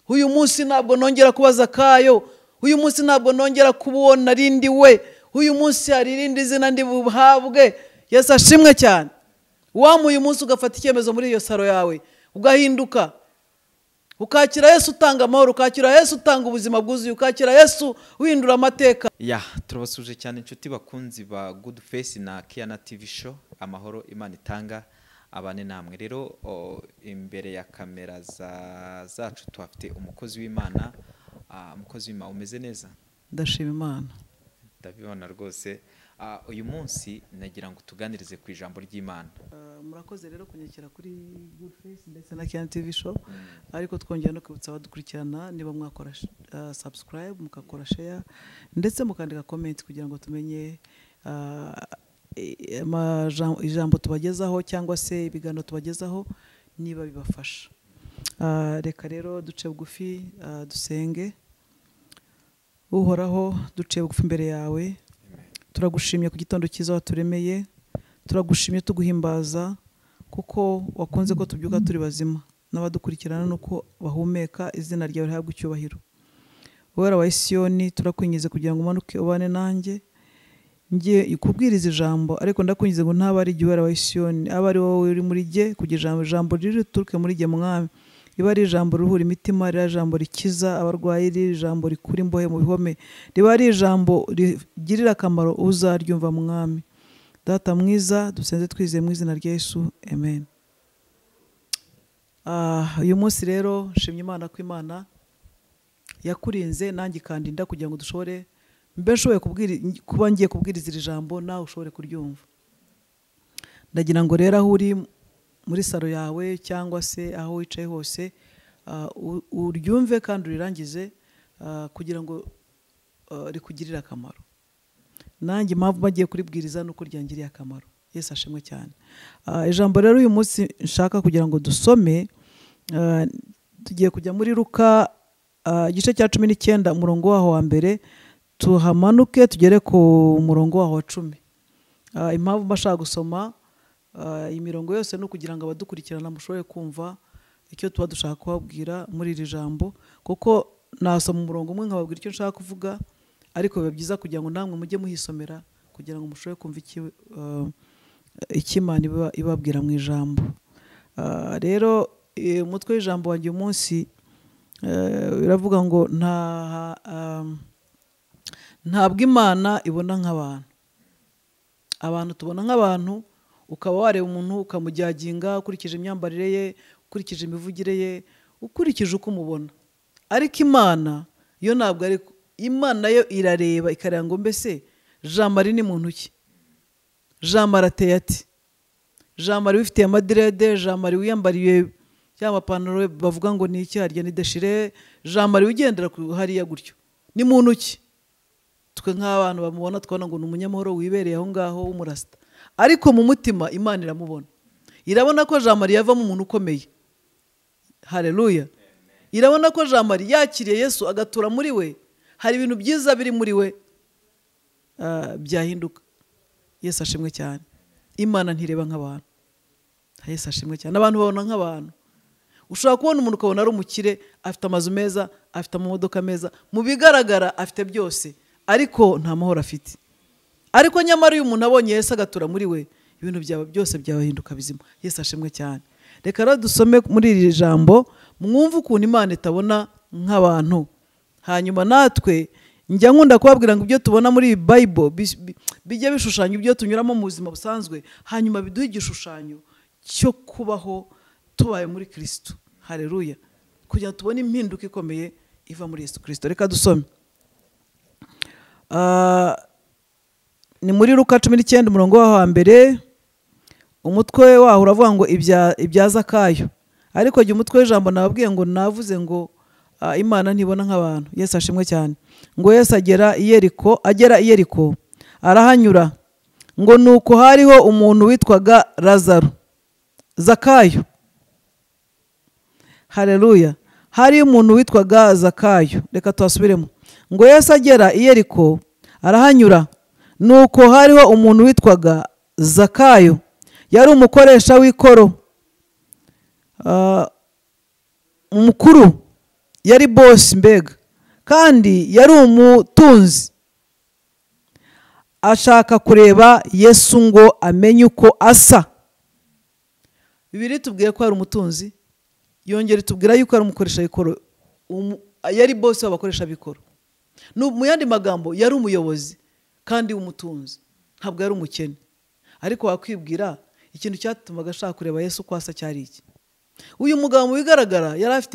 Uyu munsi ntabwo nongera kuba Zakayo, uyu munsi ntabwo nongera kubona rindi we, uyu munsi hari irindi zina ndi buhabwe. Yesu ashimwe cyane. Wamu uyu munsi ugafata icyemezo muri iyo saro yawe, ugahinduka, ukakira Yesu utanga amahoro, ukakira Yesu utanga ubuzima bwuzuye, ukakira Yesu uhindura amateka. Ya, turabasuje cyane inshuti bakunzi ba Good Face na Kiana TV Show. Amahoro Imana itanga abane namwe. Rero imbere ya kamera zacu tuhafite umukozi w'Imana. Umukozi w'Imana, umeze neza? Ndashima Imana. Ndabibona rwose. Uyu munsi nagira ngo tuganirize ku ijambo ry'Imana. Murakoze rero kunyakira kuri Good Face ndetse na Kiana TV Show, ariko twongera no kwibutsa abadukurikirana niba mwakora subscribe, mukakora share ndetse mukandika comment kugira ngo tumenye ijambo tubagezaho cyangwa se ibiganiro tubagezaho niba bibafasha. Reka rero duce bugufi, dusenge. Uhoraho, duce bugufi imbere yawe. Turagushimye ku gitondo cyiza waturemeye, turagushimye tuguhimbaza kuko wakunze ko tubyuka turi bazima, n'abadukurikirana nuko bahumeka, izina ryawe rihabwe icyubahiro. Uwera wa Isiyoni, turakwingize kugira ngo umanuke ubane nanjye, ngiye kubwiriza ijambo, ariko ndakwingize ngo ntaba ari jye Uwera wa Isiyoni, abe ari wowe uri muri jye, kugira ijambo rituruke muri jye Mwami. Riba ari ijambo riruhura imitima, riba ari ijambo rikiza abarwayi, riba ari ijambo rikura imbohe mu bihome, riba ari ijambo rigirira akamaro uzaryumva Mwami. Data mwiza, dusenze twizeye mu izina rya Yesu, amen. Uyu munsi rero nshimye Imana ko Imana yakurinze nanjye ikandinda kugira ngo dushobore, mbe nshoboye kuba ngiye kubwiriza iri jambo nawe ushobore kuryumva. Ndagira ngo rero aho uri muri saro yawe cyangwa se aho wicaye hose, uryumve kandi urirangize, kugira ngo rikugirire akamaro. Nanjye impamvu bagiye kuribwiriza nuko ryangiriye akamaro. Yesu ashimwe cyane. Ijambo rero uyu munsi nshaka kugira ngo dusome, tugiye kujya muri Luka, igice cya 19 umurongo waho wa mbere, tuhamanuke tugere ku murongo waho wa 10. Impamvu mbashaka gusoma imirongo yose no kugira ngo abadukurikirana mushobore kumva icyo tuba dushaka kubabwira muri iri jambo, kuko nasoma umurongo umwe nkababwira icyo nshaka kuvuga, ariko biba byiza kugira ngo namwe mujye muhisomera kugira ngo mushobore kumva icyo Imana ibabwira mu ijambo. Rero umutwe w'ijambo wanjye uyu munsi iravuga ngo ntabwo Imana ibona nk'abantu. Abantu tubona nk'abantu, ukaba wareba umuntu ukamujyaginga ukurikije imyambarire ye, ukurikije imivugire ye, ukurikije uko umubona. Ariko Imana yo ntabwo ari Imana, yo irareba ikareba ngo mbese Jean Marie ni muntu ki? Jean Marie ateye ati? Jean Marie wifitiye amadirede, Jean Marie wiyambariye ya mapantaro bavuga ngo ni iki harya ni deshire, Jean Marie ugendera hariya gutyo ni muntu ki? Twe nk'abantu bamubona twabona ngo ni umunyamahoro wibereye aho ngaho w'umurasta, ariko mu mutima Imana iramubona, irabona ko Jean Marie yavamo umuntu ukomeye. Haleluya. Irabona ko Jean Marie yakiriye Yesu agatura muri we, hari ibintu byiza biri muri we byahinduka. Yesu ashimwe cyane. Imana ntireba nk'abantu. Yesu ashimwe cyane. Abantu babona nk'abantu. Ushobora kubona umuntu ukabona ari umukire, afite amazu meza, afite amamodoka meza, mu bigaragara afite byose, ariko nta mahoro afite. Ariko nyamara uyu muntu abonye Yesu agatura muri we, ibintu byaba byose byahinduka bizima. Yesu ashimwe cyane. Reka rero dusome muri iri jambo, mwumve ukuntu Imana itabona nk'abantu. Hanyuma natwe njya nkunda kubabwira ngo ibyo tubona muri Bible bijye bishushanya ibyo tunyuramo mu buzima busanzwe, hanyuma biduhe igishushanyo cyo kubaho tubaye muri Kristo. Haleluya. Kugira tubone impinduka ikomeye iva muri Yesu Kristo. Reka dusome. Ni muri Luka 19 umurongo wa mbere, umutwe waho uravuga ngo ibya Zakayo. Ariko jye umutwe w'ijambo nababwiye ngo navuze ngo Imana ntibona nk'abantu. Yesu ashimwe cyane. Ngo Yesu agera i Yeriko arahanyura. Ngo nuko hariho umuntu witwaga Lazaro, Zakayo. Haleluya. Hari umuntu witwaga Zakayo. Reka tuhasubiremo. Ngo Yesu agera i Yeriko arahanyura, nuko hariho umuntu witwaga Zakayo, yari umukoresha w'ikoro umukuru. Yari boss mbega, kandi yari umutunzi. Ashaka kureba Yesu ngo amenye uko asa. Bibiliya itubwiye ko ari umutunzi, yongera itubwira yuko ari umukoresha w'ikoro, yari boss w'abakoresha b'ikoro. Mu yandi magambo yari umuyobozi kandi w'umutunzi, ntabwo yari umukene. Ariko wakwibwira ikintu cyatumaga ashaka kureba Yesu uko asa cyari iki? Uyu mugabo mu bigaragara yari afite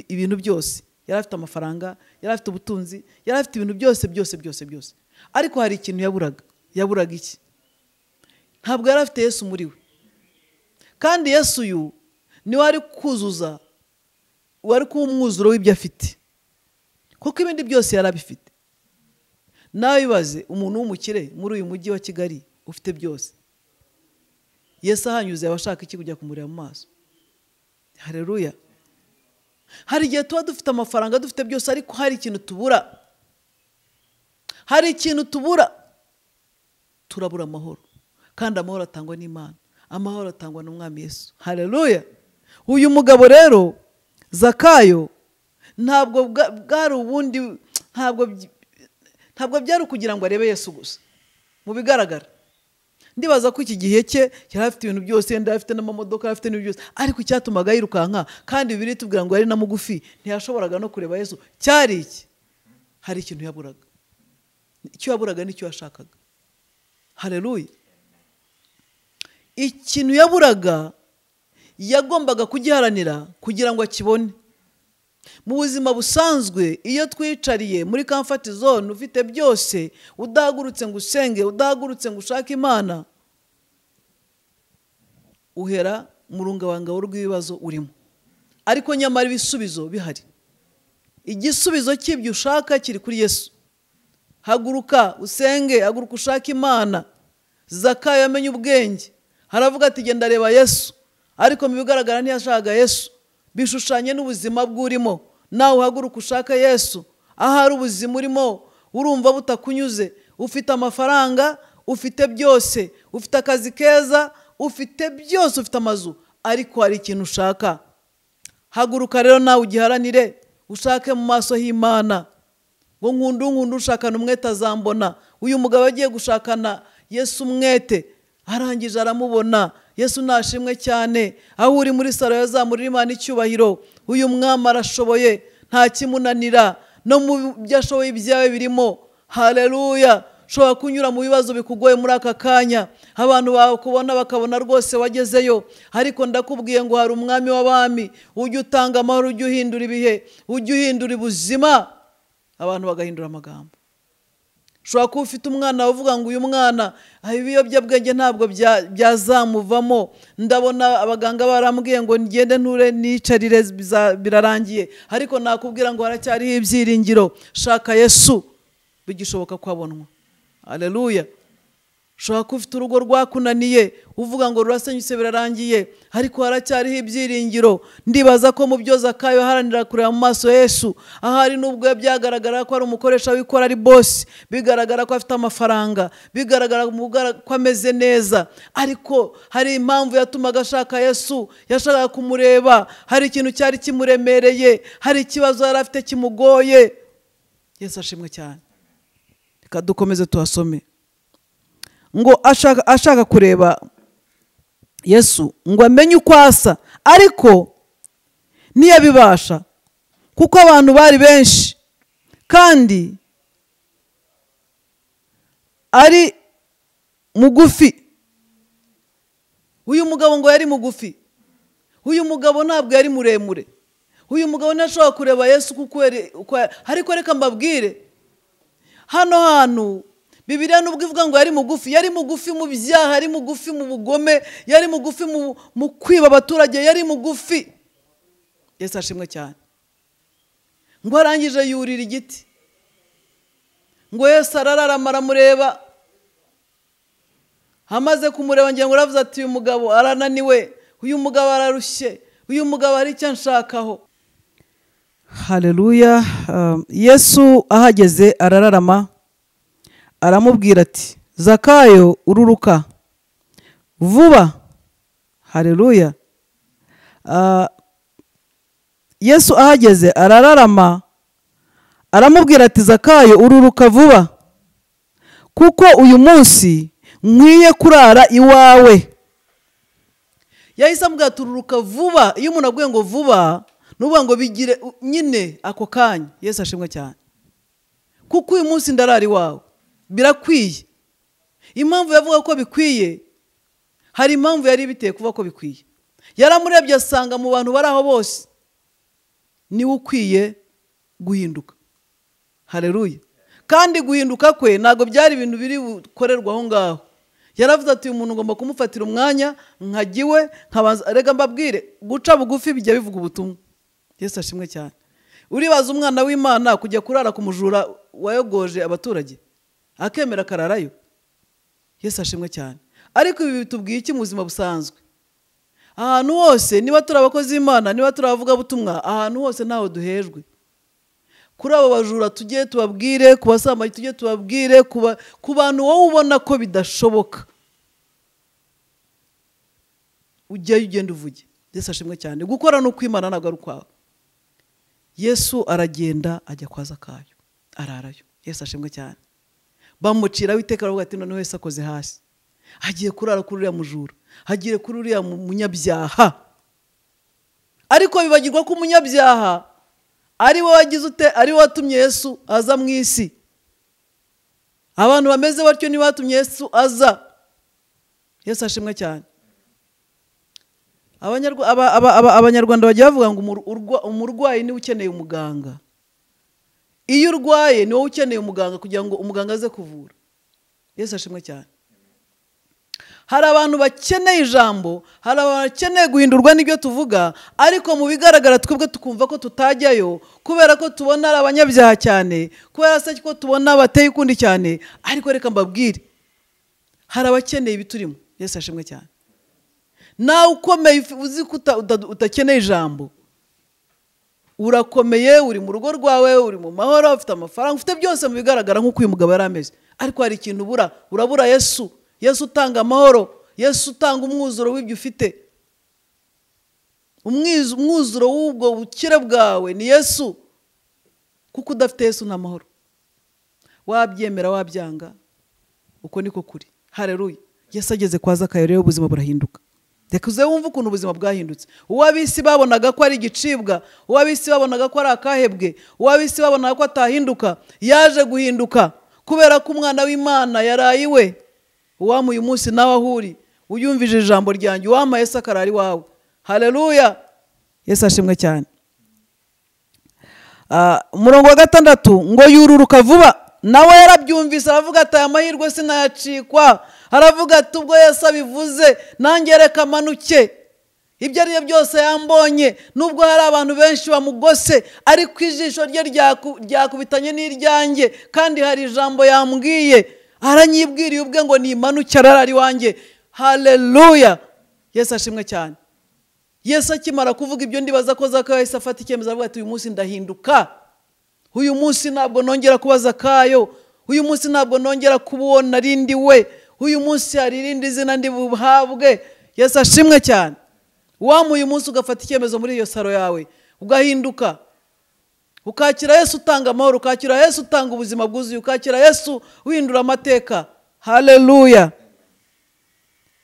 ibintu byose, yari afite amafaranga, yari afite ubutunzi, yari afite ibintu byose byose byose byose. Ariko hari ikintu yaburaga. Yaburaga iki? Ntabwo yari afite Yesu muri we. Kandi Yesu uyu niwe ari kuzuza, wari kuba umwuzuro w'ibyo afite, kuko ibindi byose yari abifite. Nawe ibaze umuntu w'umukire muri uyu mujyi wa Kigali ufite byose, Yesu ahanyuze yaba ashaka iki kujya kumureba mu maso? Haleluya. Hari igihe tuba dufite amafaranga, dufite byose, ariko hari ikintu tubura. Hari ikintu tubura. Turabura amahoro, kandi amahoro atangwa n'Imana, amahoro atangwa n'Umwami Yesu. Haleluya. Uyu mugabo rero Zakayo ntabwo bwari ubundi, ntabwo byari kugira ngo arebe Yesu gusa. Mu bigaragara ndibaza ko iki gihe cye yari afite ibintu byose, yari afite n'amamodoka, yari afite n'ibintu byose, ariko icyatumaga yirukanka, kandi Bibiliya itubwira ngo yari na mugufi, ntiyashoboraga no kureba Yesu, cyari iki? Hari ikintu yaburaga. Icyo yaburaga nicyo yashakaga. Haleluya. Ikintu yaburaga yagombaga kugiharanira kugira ngo akibone. Mu buzima busanzwe iyo twicariye muri comfort zone, ufite byose, udahagurutse ngo usenge, udahagurutse ngo ushake Imana, uhera mu rungabangabo rw'ibibazo urimo. Ariko nyamara ibisubizo bihari. Igisubizo cy'ibyo ushaka kiri kuri Yesu. Haguruka usenge, haguruka ushake Imana. Zakayo yamenye ubwenge, haravuga ati genda reba Yesu, ariko mu bigaragara ntiyashakaga Yesu. Bishushanye n'ubuzima bw'urimo. Nawe uhaguruka ushaka Yesu. Ahari ubuzima urimo urumva butakunyuze, ufite amafaranga, ufite byose, ufite akazi keza, ufite byose, ufite amazu, ariko hari ikintu ushaka. Haguruka rero nawe ugiharanire, ushake mu maso h'Imana. Ngo nkundu nkundu ushakana umwete azambona. Uyu mugabo agiye gushakana Yesu umwete, arangije aramubona. Yesu nashimwe cyane. Aho uri muri saro yazamurira Imana icyubahiro. Uyu mwami arashoboye, nta kimunanira, no mu byo ashoboye ibyawe birimo. Haleluya. Ushobora kunyura mu bibazo bikugoye muri aka kanya, abantu bakubona bakabona rwose wagezeyo, ariko ndakubwiye ngo hari umwami w'abami ujya utanga amahoro, ujya uhindura ibihe, ujya uhindura ubuzima, abantu bagahindura amagambo. Ushobora kuba ufite umwana uvuga ngo uyu mwana ibiyobyabwenge ntabwo byazamuvamo, ndabona abaganga barambwiye ngo ngende nture nicarire birarangiye, ariko nakubwira ngo haracyariho ibyiringiro. Shaka Yesu, bigishoboka ko abonwa. Haleluya. Ushobora kuba ufite urugo rwakunaniye, uvuga ngo rurasenyutse birarangiye, ariko haracyariho ibyiringiro. Ndibaza ko mu byo Zakayo aharanira kureba mu maso Yesu, ahari nubwo byagaragara ko ari umukoresha w'ikora, ari boss, bigaragara ko afite amafaranga, bigaragara ko ameze neza, ariko hari impamvu yatumaga ashaka Yesu. Yashakaga kumureba, hari ikintu cyari kimuremereye, hari ikibazo yari afite kimugoye. Yesu ashimwe cyane. Reka dukomeze tuhasome. Ngo ashaka kureba Yesu ngo amenye uko asa, ariko ntiyabibasha kuko abantu bari benshi, kandi ari mugufi. Uyu mugabo ngo yari mugufi. Uyu mugabo ntabwo yari muremure. Uyu mugabo ntashobora kureba Yesu kuko ariko reka mbabwire, hano hantu Bibiliya nubwo ivuga ngo yari mugufi, yari mugufi mu byaha, yari mugufi mu bugome, yari mugufi mu kwiba abaturage, yari mugufi. Yesu ashimwe cyane. Ngo arangije yurira igiti, ngo Yesu arararama aramureba. Amaze kumureba ngira ngo aravuze ati uyu mugabo arananiwe, uyu mugabo ararushye, uyu mugabo hari icyo anshakaho. Haleluya. Yesu ahageze arararama, aramubwira ati Zakayo ururuka vuba. Haleluya. Yesu ahageze arararama, aramubwira ati Zakayo, ururuka vuba, kuko uyu munsi nkwiye kurara iwawe. Yahise amubwira ati ururuka vuba. Iyo umuntu aguye ngo vuba, nuvuga ngo bigire nyine ako kanya. Yesu ashimwe cyane, kuko uyu munsi ndarara iwawe, birakwiye. Impamvu yavuga ko bikwiye, hari impamvu yari biteye kuvuga ko bikwiye. Yaramurebye asanga mu bantu bari aho bose niwe ukwiye guhinduka. Haleluya. Kandi guhinduka kwe ntabwo byari ibintu biri bukorerwa aho ngaho. Yaravuze ati uyu muntu ngomba kumufatira umwanya nkagiwe nkabanza. Rega mbabwire, guca bugufi bijya bivuga ubutumwa. Yesu ashimwe cyane. Uribaza umwana w'Imana kujya kurara ku mujura wayogoje abaturage akemera akararayo? Yesu ashimwe cyane. Ariko ibi bitubwiye iki mu buzima busanzwe? Ahantu hose niba turi abakozi b'Imana, niba turi abavugabutumwa, ahantu hose ntaho duhejwe. Kuri abo bajura tujye tubabwire, ku basambanyi tujye tubabwire, ku bantu wowe ubona ko bidashoboka, ujyayo ugenda uvuge. Yesu ashimwe cyane. Gukora no kwimana ntabwo ari ukwawe. Yesu aragenda ajya kwa Zakayo, ararayo. Yesu ashimwe cyane. Bamuciraho iteka, baravuga ati noneho Yesu akoze hasi, agiye kurara kuri uriya mujura, agiye kuri uriya munyabyaha. Ariko bibagirwa ko umunyabyaha ari we wagize ute, ari we watumye Yesu aza mu isi. Abantu bameze batyo ni batumye Yesu aza. Yesu ashimwe cyane. Abanyarwanda bajya bavuga ngo umurwayi niwe ukeneye umuganga. Iyo urwaye ni wowe ukeneye umuganga kugira ngo umuganga aze kuvura. Yesu ashimwe cyane. Hari abantu bakeneye ijambo, hari abantu bakeneye guhindurwa n'ibyo tuvuga, ariko mu bigaragara twebwe tukumva ko tutajyayo kubera ko tubona ari abanyabyaha cyane, kubera se ko tubona bateye ukundi cyane. Ariko reka mbabwire, hari abakeneye ibiturimo. Yesu ashimwe cyane. Nawe ukomeye uzi ko utakeneye ijambo, urakomeye, uri mu rugo rwawe, uri mu mahoro, ufite amafaranga, ufite byose mu bigaragara nk'uko uyu mugabo yari ameze, ariko hari ikintu ubura. Urabura Yesu. Yesu utanga amahoro, Yesu utanga umwuzuro w'ibyo ufite. Umwuzuro w'ubwo bukire bwawe ni Yesu, kuko udafite Yesu nta mahoro. Wabyemera wabyanga, uko niko kuri. Haleluya. Yesu ageze kwa Zakayo rero ubuzima burahinduka. Reka uze wumve ukuntu ubuzima bwahindutse. Uw'ab'isi babonaga ko ari igicibwa, uw'ab'isi babonaga ko ari akahebwe, uw'ab'isi babonaga ko atahinduka, yaje guhinduka kubera ko umwana w'Imana yaraye iwe. Uwamuye umunsi nawe ahuri, uyumvije ijambo ryanjye, uwama Yesu akarara iwawe. Haleluya. Yesu ashimwe cyane. Umurongo wa 6 ngo yururuka vuba. Nawe yarabyumvise aravuga ati aya mahirwe sinayacikwa. Aravuga ati ubwo Yesu abivuze nanjye reka manuke. Ibyo ari byo byose yambonye, nubwo hari abantu benshi bamugose, ariko ijisho rye ryakubitanye n'iryanjye, kandi hari ijambo yambwiye, aranyibwiriye ubwe ngo nimanuke arara iwanjye. Haleluya. Yesu ashimwe cyane. Yesu akimara kuvuga ibyo, ndibaza ko Zakayo yahise afata icyemezo aravuga ati uyu munsi ndahinduka, uyu munsi ntabwo nongera kuba Zakayo, uyu munsi ntabwo nongera kuba uwo narindi we, uyu munsi hari irindi zina ndi buhabwe. Yesu ashimwe cyane. Wamuye umunsi ugafata icyemezo muri iyo saro yawe, ugahinduka, ukakira Yesu utanga amahoro, ukakira Yesu utanga ubuzima bwuzuye, ukakira Yesu uhindura amateka. Haleluya.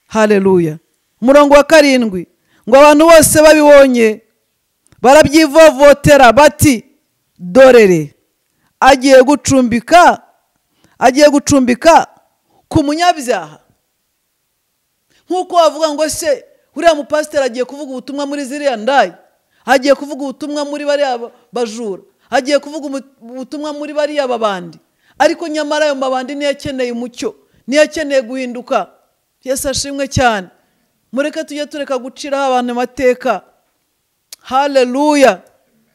Haleluya. Umurongo wa 7 ngo abantu bose babibonye barabyivovotera bati dorere agiye gucumbika ku munyabyaha. Nkuko bavuga ngo se uriya mupasiteri agiye kuvuga ubutumwa muri ziriya ndayi, agiye kuvuga ubutumwa muri bariya bajura, agiye kuvuga ubutumwa muri bariya babandi, ariko nyamara ayo mabandi niyo akeneye umucyo, niyo akeneye guhinduka. Yesu ashimwe cyane. Mureke tujye tureka guciraho abantu amateka. Haleluya.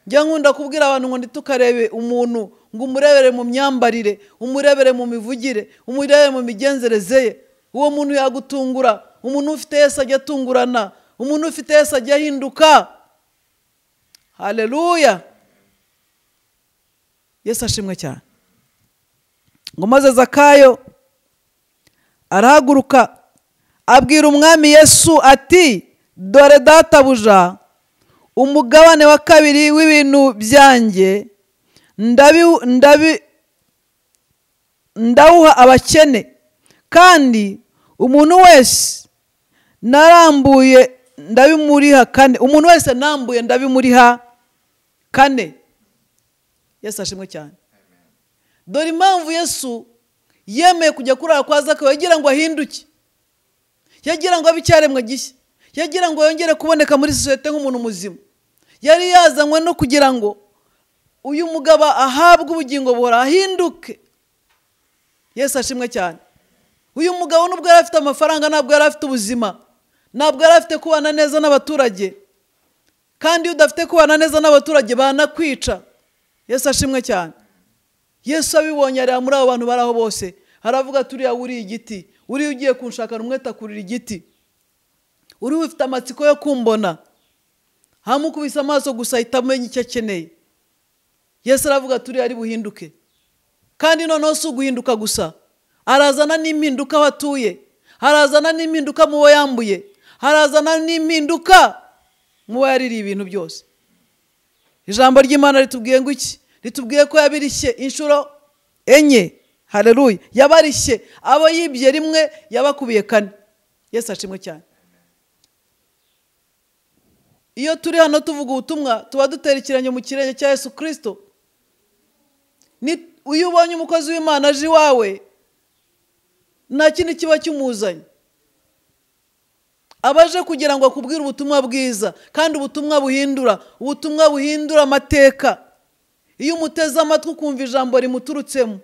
Njya nkunda kubwira abantu ngo ntitukarebe umuntu ngo umurebere mu myambarire, umurebere mu mivugire, umurebere mu migenzereze ye. Uwo muntu yagutungura. Umuntu ufite Yesu ajya atungurana, umuntu ufite Yesu ajya ahinduka. Haleluya. Yesu ashimwe cyane. Ngo maze Zakayo arahaguruka abwira umwami Yesu ati dore databuja, Umugabane wa kabiri w'ibintu byanjye ndawuha abakene, kandi umuntu wese narambuye ndabimuriha kane. Umuntu wese nambuye ndabimuriha kane. Yesu ashimwe cyane. Dore impamvu Yesu yemeye kujya kurara kwa Zakayo, yagira ngo ahinduke, yagira ngo abe icyaremwe gishya, yagira ngo yongere kuboneka muri sosiyete nk'umuntu muzima. Yari yazanywe no kugira ngo uyu mugabo ahabwe ubugingo buhora, ahinduke. Yesu ashimwe cyane. Uyu mugabo nubwo yari afite amafaranga, ntabwo yari afite ubuzima, ntabwo yari afite kubana neza n'abaturage. Kandi iyo udafite kubana neza n'abaturage banakwica. Yesu ashimwe cyane. Yesu abibonye areba muri abo bantu bari aho bose, aravuga turiya uri igiti, uri ugiye kunshakana umwete akurira igiti, uri ufite amatsiko yo kumbona. Hamukubise amaso gusa ahita amenya icyo akeneye. Yesu aravuga turiya ari buhinduke. Kandi noneho si uguhinduka gusa, arazana n'impinduka aho atuye, harazana n'impinduka mu bo yambuye, harazana n'impinduka mu bo yaririye ibintu byose. Ijambo ry'Imana ritubwiye ngo iki? Ritubwiye ko yabirishye inshuro 4. Haleluya. Yabarishye abo yibye rimwe, yabakubiye kane. Yesu ashimwe cyane. Iyo turi hano tuvuga ubutumwa, tuba dutera ikirenge mu kirenge cya Yesu Kristo. Iyo ubonye umukozi w'Imana aje iwawe, nta kindi kiba kimuzanye, abaje kugira ngo akubwire ubutumwa bwiza, kandi ubutumwa buhindura, ubutumwa buhindura amateka. Iyo umuteze amatwi ukumva ijambo rimuturutsemo,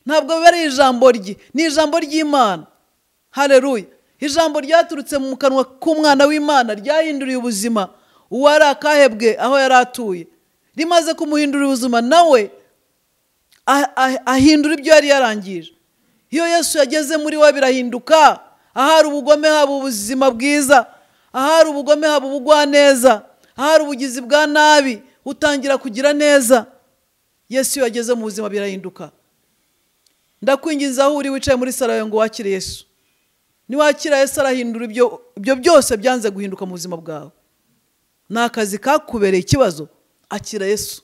ntabwo biba ari ijambo rye, ni ijambo ry'Imana. Haleluya. Ijambo ryaturutse mu kanwa k'umwana w'Imana ryahinduriye ubuzima uwari akahebwe aho yari atuye. Rimaze kumuhindura ubuzima, nawe ahindura ibyo yari yarangije. Iyo Yesu yageze muri we birahinduka. Ahari ubugome haba ubuzima bwiza, ahari ubugome haba ubugwaneza, ahari ubugizi bwa nabi utangira kugira neza. Yesu iyo yageze mu buzima birahinduka. Ndakwinginze aho uri wicaye muri salo ngo wakire Yesu. Niwakira Yesu arahindura ibyo byose byanze guhinduka mu buzima bwawe. Ni akazi kakubereye ikibazo, akira Yesu.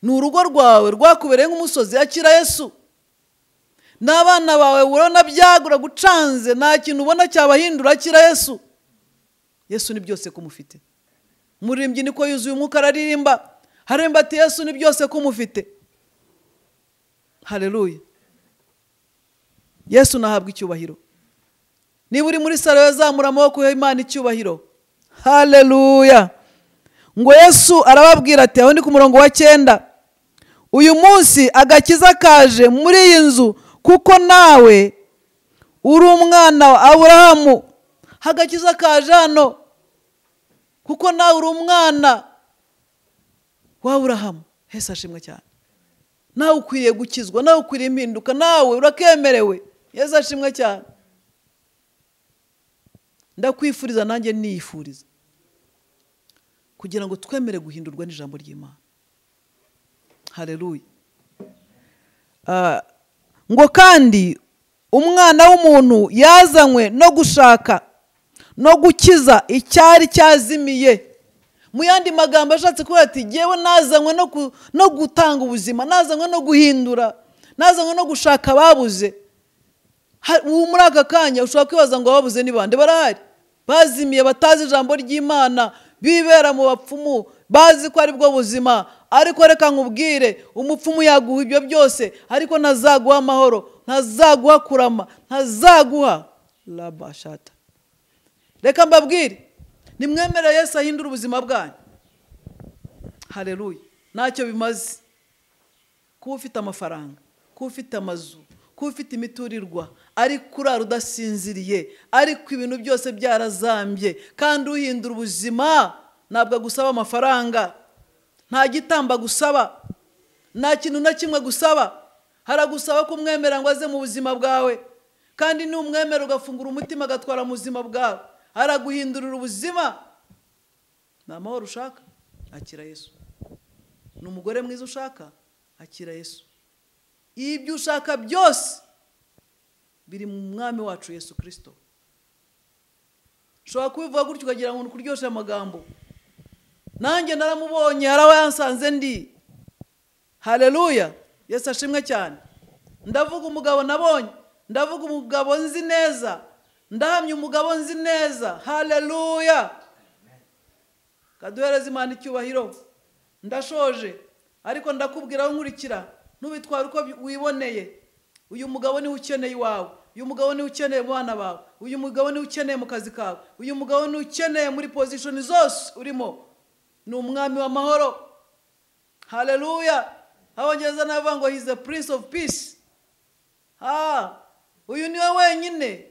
Ni urugo rwawe rwakubereye nk'umusozi, akira Yesu. N'abana bawe urabona byagura gucanze, nta kintu ubona cyabahindura, akira Yesu. Yesu ni byose kumufite. Umuririmbyi niko yuzuye umwuka araririmba, haremba ati Yesu ni byose kumufite. Haleluya. Yesu nahabwa icyubahiro. Niba uri muri salo yazamura amaboko y'Imana icyubahiro. Haleluya. Ngo Yesu arababwira ati, aho ni ku murongo wa 9, uyu munsi agakiza kaje muri iyi nzu, kuko nawe uri umwana wa Aburahamu. Agakiza kaje hano kuko nawe uri umwana wa Aburahamu. Yesu ashimwe cyane. Nawe ukwiriye gukizwa, nawe ukwiriye impinduka, nawe urakemerewe. Yesu ashimwe cyane. Ndakwifuriza nanjye niyifuriza kugira ngo twemere guhindurwa n'ijambo ry'Imana. Haleluya. Ngo kandi umwana w'umuntu yazanywe no gushaka no gukiza icyari cyazimiye. Mu yandi magambo ashatse kuvuga ati jyewe nazanywe no gutanga ubuzima, nazanywe no guhindura, nazanywe no gushaka ababuze. Ubu muri aka kanya ushobora kwibaza ngo ababuze ni bande? Barahari, bazimiye, batazi ijambo ry'Imana, bibera mu bapfumu, bazi ko ari bwo buzima. Ariko reka nkubwire, umupfumu yaguha ibyo byose, ariko ntazaguha amahoro, ntazaguha kurama, ntazaguha labashata. Reka mbabwire, nimwemere Yesu ahindura ubuzima bwanyu. Haleluya. Ntacyo bimaze kuba ufite amafaranga, kuba ufite amazu, kuba ufite imiturirwa, ariko urara udasinziriye, ariko ibintu byose byarazambye. Kandi uhindura ubuzima ntabwo agusaba amafaranga, nta gitamba gusaba, nta kintu na kimwe gusaba. Haragusaba kumwemera ngo aze mu buzima bwawe, kandi numwemera ugafungura umutima agatwara mu buzima bwawe, araguhindurira ubuzima. Ni amahoro ushaka, akira Yesu. Ni umugore mwiza ushaka, akira Yesu. Ibyo ushaka byose biri mu mwami wacu Yesu Kristo. Ushobora kubivuga gutyo ukagira ngo kuryoshye amagambo. Nanjye naramubonye, hari aho yansanze ndi. Haleluya, Yesu ashimwe cyane. Ndavuga umugabo nabonye, ndavuga umugabo nzi neza, ndahamya umugabo nzi neza. Haleluya, kaduhereza Imana icyubahiro. Ndashoje, ariko ndakubwira aho nkurikira, ntubitware uko wiboneye. Uyu mugabo niwe ukeneye iwawe, uyu mugabo niwe ukeneye mu bana bawe, uyu mugabo niwe ukeneye mu kazi kawe, uyu mugabo niwe ukeneye muri position zose urimo. Ni umwami w'amahoro. Haleluya. Abongereza navuga ngo he is the prince of peace. Uyu niwe wenyine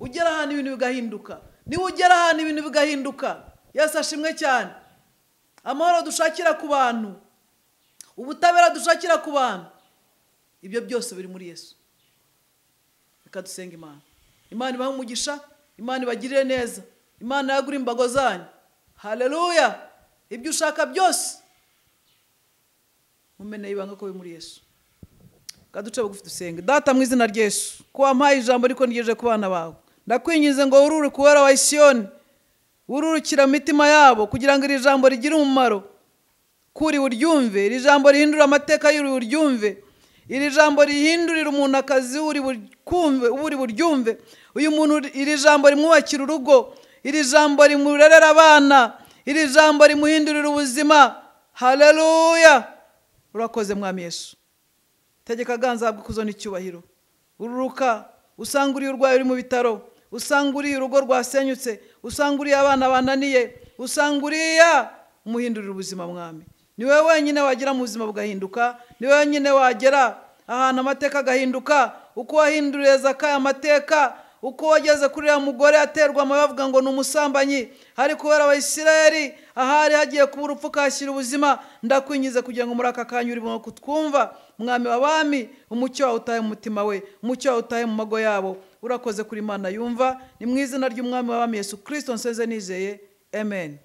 ugera ahantu ibintu bigahinduka. Niwe ugera ahantu ibintu bigahinduka. Yesu ashimwe cyane. Amahoro dushakira ku bantu, ubutabera dushakira ku bantu, ibyo byose biri muri Yesu. Reka dusenge Imana. Imana ibahe umugisha, Imana ibagirire neza, Imana yagure imbago zanyu. Haleluya. Ibyo ushaka byose mumeneye ibanga ko biri muri Yesu. Kaduce bugufi dusenge. Data mu izina rya Yesu, ko wampaye ijambo ariko ngejeje ku bana bawe, ndakwinginze ngo urure kuwera wa Siyoni, ururukira mitima yabo kugira ngo iri jambo rigire umumaro kuri uryumve, iri jambo rihindura amateka y'uri uryumve, iri jambo rihindurira umuntu akazi uri bukumve, uri buryumve. Uyu muntu iri jambo rimwubakira urugo, iri jambo rimurerera abana, iri jambo rimuhindurira ubuzima. Haleluya. Urakoze Mwami Yesu. Tegeka ganza ahabwe ikuzo n'icyubahiro. Ururuka usanga uri urwaye uri mu bitaro, usanga uri urugo rwasenyutse, usanga uri abana bananiye, usanga uriya umuhindurira ubuzima Mwami. Ni wowe wenyine wagira mu buzima bugahinduka, ni wowe wenyine wagera ahantu amateka agahinduka. Uko wahinduriye Zakayo amateka, uko wageze kuri uriya mugore aterwa amabuye bavuga ngo ni umusambanyi, ariko kubera Abayisiraheli ahari hagiye kuba urupfu kashyira ubuzima. Ndakwingiza kugira ngo muri aka kanya urimo kutwumva Mwami w'abami, umucyo wawe utahe mu mutima we, umucyo wawe utahe mu mago yabo. Urakoze kuri Imana yumva. Ni mu izina ry'Umwami w'abami Yesu Kristo nsenze nizeye, amen.